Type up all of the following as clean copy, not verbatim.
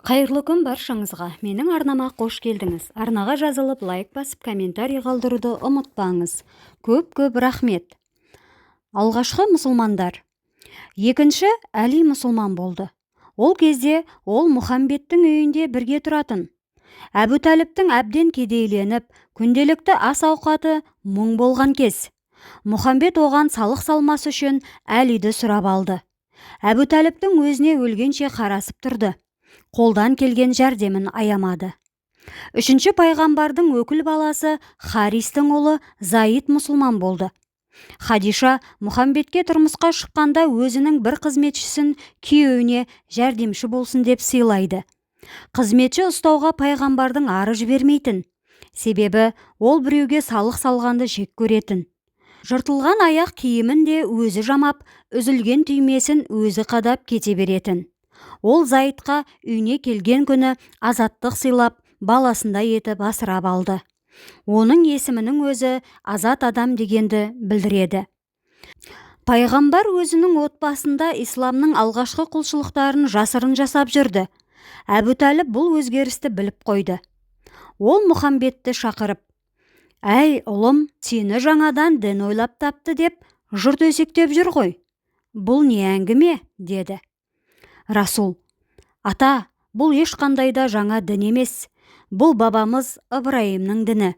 Қайырлы күн баршаңызға! Менің арнама қош келдіңіз! Арнаға жазылып, лайк басып, комментарий қалдыруды ұмытпаңыз. Көп-көп рахмет! Алғашқы мұсылмандар. Екінші Әли мұсылман болды. Ол кезде ол Мұхамбеттің үйінде бірге тұратын. Әбутәліптің әбден кедейленіп, күнделікті ас-ауқаты мұң болған кез. Мұхамбет оған салық салмас үшін Әлиді сұрап алды. Әбутәліптің өзіне өлгенше қарасып тұрды. Қолдан келген жәрдемін аямады. Үшінші пайғамбардың өкіл баласы Харистің ұлы Заид мұсылман болды. Хадиша Мұхамбетке тұрмысқа шыққанда өзінің бір қызметшісін күйеуіне жәрдемші болсын деп сыйлайды. Қызметші ұстауға пайғамбардың ары жібермейтін. Себебі ол біреуге салық салғанды жек көретін. Жыртылған аяқ киімін де өзі жамап, үзілген түймесін өзі қадап кете беретін. Ол Зайытқа үйіне келген күні азаттық сыйлап, баласындай етіп асырап алды. Оның есімінің өзі азат адам дегенді білдіреді. Пайғамбар өзінің отбасында исламның алғашқы құлшылықтарын жасырын жасап жүрді. Әбутәліп бұл өзгерісті біліп қойды. Ол Мұхамбетті шақырып, «Әй, ұлым, сені жаңадан дін ойлап тапты деп жұрт өсектеп жүр ғой. Бұл не әңгіме?» деді. Расул, «Ата, бұл ешқандай да жаңа дін емес. Бұл бабамыз Ыбырайымның діні.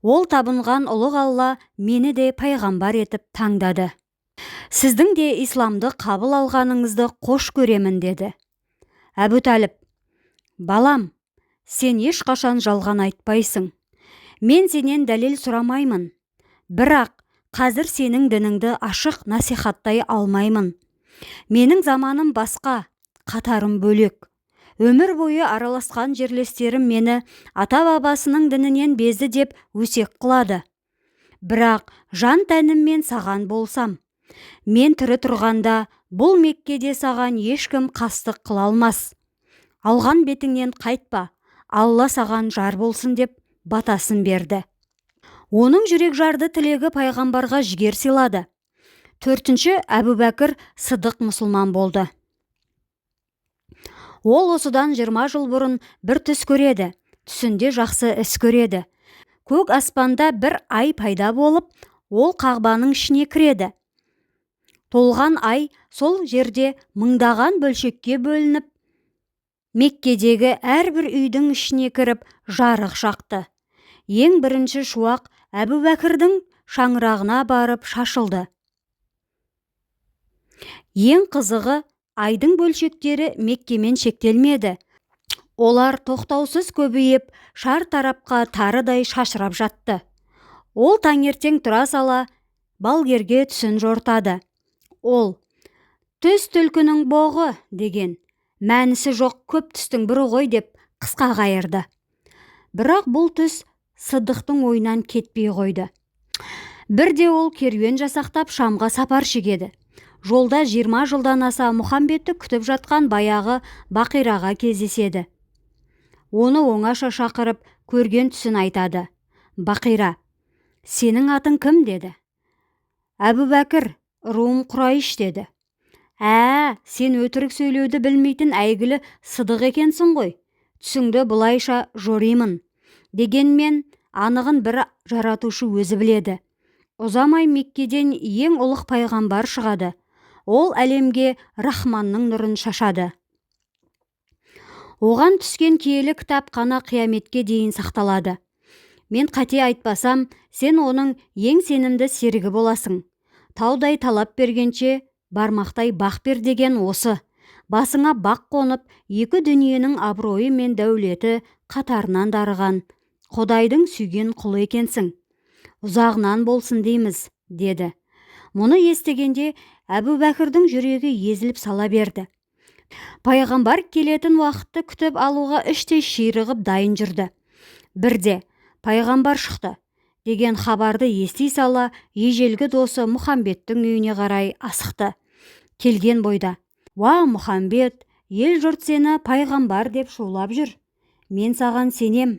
Ол табынған ұлық Алла мені де пайғамбар етіп таңдады. Сіздің де исламды қабыл алғаныңызды қош көремін», деді. Әбутәліп, «Балам, сен ешқашан жалған айтпайсың. Мен сенен дәлел сұрамаймын. Бірақ қазір сенің дініңді ашық насихаттай алмаймын. Менің заманым басқа, қатарым бөлек. Өмір бойы араласқан жерлестерім мені ата-бабасының дінінен безді деп өсек қылады. Бірақ жан тәніммен саған болсам, мен тірі тұрғанда бұл Меккеде саған ешкім қастық қыла алмас. Алған бетіңнен қайтпа, Алла саған жар болсын», деп батасын берді. Оның жүрекжарды тілегі пайғамбарға жігер сыйлады. Төртінші Әбубәкір Сыдық мұсылман болды. Ол осыдан 20 жыл бұрын бір түс көреді. Түсінде жақсы іс көреді. Көк аспанда бір ай пайда болып, ол қағбаның ішіне кіреді. Толған ай сол жерде мыңдаған бөлшекке бөлініп, Меккедегі әрбір үйдің ішіне кіріп жарық шақты. Ең бірінші шуақ Әбубәкірдің шаңырағына барып шашылды. Ең қызығы, айдың бөлшектері Меккемен шектелмеді. Олар тоқтаусыз көбейіп, шар тарапқа тарыдай шашырап жатты. Ол таңертең тұра сала балгерге түсін жортады. Ол, «Түс түлкінің боғы» деген, мәнісі жоқ көп түстің бірі ғой деп қысқа қайырды. Бірақ бұл түс Сыдықтың ойынан кетпей қойды. Бірде ол керуен жасақтап Шамға сапар шегеді. Жолда 20 жылдан аса Мұхамбетті күтіп жатқан баяғы Бақираға кездеседі. Оны оңаша шақырып, көрген түсін айтады. Бақира, «Сенің атың кім?» деді. «Әбубәкір, руым Құрайш», деді. «Ә, сен өтірік сөйлеуді білмейтін әйгілі Сыдық екенсің ғой. Түсіңді бұлайша жоримын. Дегенмен анығын бір жаратушы өзі біледі. Ұзамай Меккеден ең ұлық пайғамбар шығады. Ол әлемге Рахманның нұрын шашады. Оған түскен киелі кітап қана қияметке дейін сақталады. Мен қате айтпасам, сен оның ең сенімді серігі боласың. Таудай талап бергенше, бармақтай бақ бер деген осы. Басыңа бақ қонып, екі дүниенің абыройы мен дәулеті қатарынан дарыған Құдайдың сүйген құлы екенсің. Ұзағынан болсын дейміз», деді. Мұны естігенде Әбубәкірдің жүрегі езіліп сала берді. Пайғамбар келетін уақытты күтіп алуға іштей ширығып дайын жүрді. Бірде пайғамбар шықты деген хабарды ести сала ежелгі досы Мұхамбеттің үйіне қарай асықты. Келген бойда, «Уа, Мұхамбет, ел жұрт сені пайғамбар деп шулап жүр. Мен саған сенем.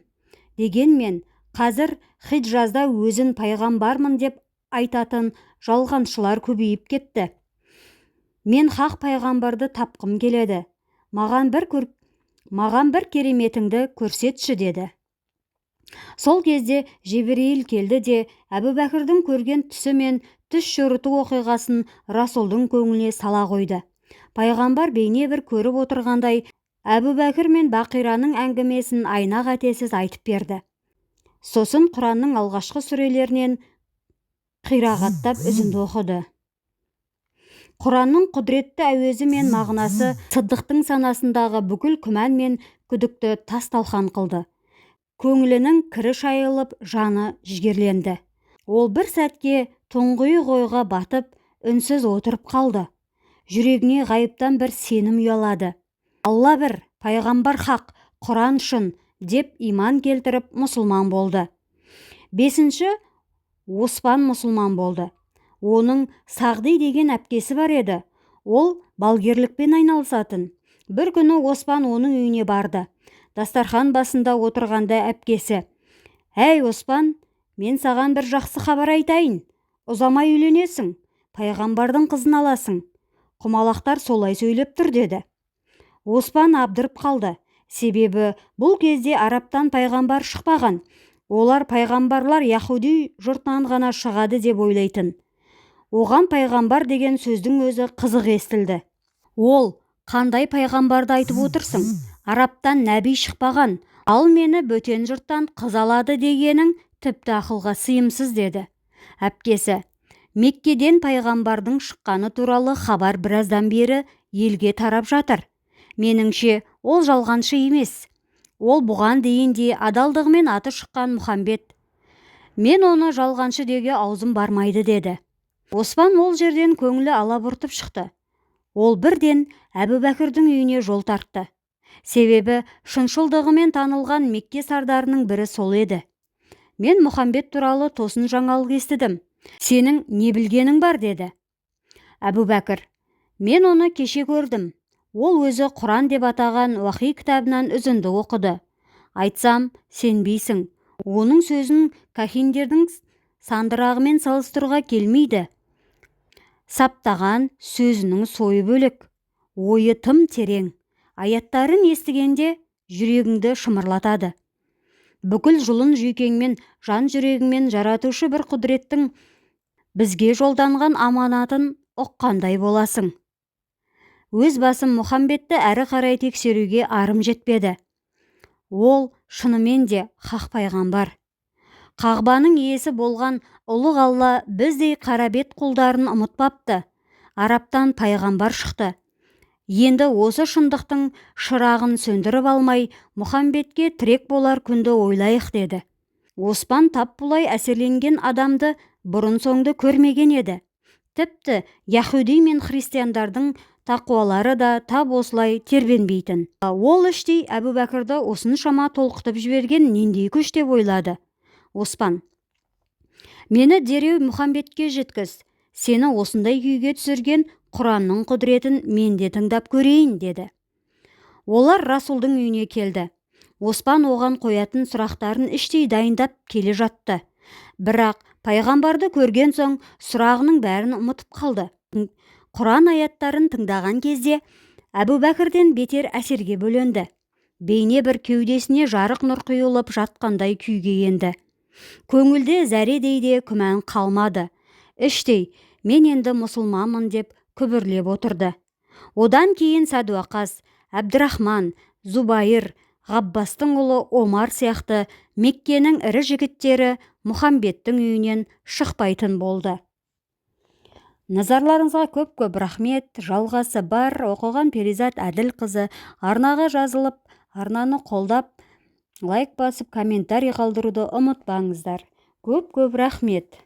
Дегенмен қазір Хиджазда өзін пайғамбармын деп айтатын жалғаншылар көбейіп кетті. Мен хақ пайғамбарды тапқым келеді. Маған бір Маған бір кереметіңді көрсетші деді. Сол кезде Жебірейіл келді де, Әбубәкірдің көрген түсі мен түс жорыту оқиғасын Расулдың көңіліне сала қойды. Пайғамбар бейне бір көріп отырғандай Әбубәкір мен Бақираның әңгімесін айна қатесіз айтып берді. Сосын Құранның алғашқы сүрелерінен қирағаттап үзінді оқыды. Құранның құдіретті әуезі мен мағынасы Сыдықтың санасындағы бүкіл күмән мен күдікті тас-талқан қылды. Көңілінің кірі шайылып, жаны жігерленді. Ол бір сәтке тұңғиық ойға батып, үнсіз отырып қалды. Жүрегіне ғайыптан бір сенім ұялады. Алла бір, пайғамбар хақ, Құран шын деп иман келтіріп, мұсылман болды. Бесінші Оспан мұсылман болды. Оның Сағди деген әпкесі бар еді. Ол балгерлікпен айналысатын. Бір күні Оспан оның үйіне барды. Дастархан басында отырғанда әпкесі: «Әй, Оспан, мен саған бір жақсы хабар айтайын. Ұзамай үйленесің, пайғамбардың қызын аласың. Құмалақтар солай сөйлеп тұр», деді. Оспан абдырып қалды. Себебі бұл кезде арабтан пайғамбар шықпаған. Олар пайғамбарлар яһуди жұртынан ғана шығады деп ойлайтын. Оған пайғамбар деген сөздің өзі қызық естілді. Ол: «Қандай пайғамбарды айтып отырсың? Арабтан нәби шықпаған, ал мені бөтен жұрттан қыз алады дегенің тіпті ақылға сыйымсыз», деді. Әпкесі: «Меккеден пайғамбардың шыққаны туралы хабар біраздан бері елге тарап жатыр. Меніңше, ол жалғаншы емес. Ол бұған дейін де адалдығымен аты шыққан Мұхамбет. Мен оны жалғаншы деуге аузым бармайды», деді. Оспан ол жерден көңілі алабұртып шықты. Ол бірден Әбубәкірдің үйіне жол тартты. Себебі шыншылдығымен танылған Мекке сардарының бірі сол еді. «Мен Мұхамбет туралы тосын жаңалық естідім. Сенің не білгенің бар?» деді. Әбубәкір: «Мен оны кеше көрдім. Ол өзі Құран деп атаған уахи кітабынан үзінді оқыды. Айтсам, сенбейсің. Оның сөзін кахиндердің сандырағымен салыстыруға келмейді. Саптаған сөзінің сойы бөлек, ойы тым терең. Аяттарын естігенде жүрегіңді шымырлатады. Бүкіл жұлын жүйкеңмен, жан жүрегіңмен жаратушы бір құдіреттің бізге жолданған аманатын ұққандай боласың. Өз басым Мұхамбетті әрі қарай тексеруге арым жетпеді. Ол шынымен де хақ пайғамбар. Қағбаның иесі болған ұлық Алла біздей қарабет құлдарын ұмытпапты. Арабтан пайғамбар шықты. Енді осы шындықтың шырағын сөндіріп алмай, Мұхамбетке тірек болар күнді ойлайық», деді. Оспан тап бұлай әсерленген адамды бұрын-соңды көрмеген еді. Тіпті яһуди мен христиандардың тақуалары да тап осылай тербенбейтін. Ол іштей Әбубәкірді осыншама толқытып жіберген нендей күш деп ойлады. Оспан: «Мені дереу Мұхамбетке жеткіз. Сені осындай күйге түсірген Құранның құдіретін мен де тыңдап көрейін», деді. Олар Расулдың үйіне келді. Оспан оған қоятын сұрақтарын іштей дайындап келе жатты. Бірақ пайғамбарды көрген соң сұрағының бәрін ұмытып қалды. Құран аяттарын тыңдаған кезде Әбубәкірден бетер әсерге бөленді. Бейне бір кеудесіне жарық нұр құйылып жатқандай күйге енді. Көңілде зәредей де күмән қалмады. Іштей «Мен енді мұсылманмын» деп күбірлеп отырды. Одан кейін Сәдуақас, Әбдірахман, Зубайыр, Ғаббастың ұлы Омар сияқты Меккенің ірі жігіттері Мұхамбеттің үйінен шықпайтын болды. Назарларыңызға көп-көп рахмет. Жалғасы бар. Оқыған Перизат Әділқызы. Арнаға жазылып, арнаны қолдап, лайк басып, комментарий қалдыруды ұмытпаңыздар. Көп-көп рахмет.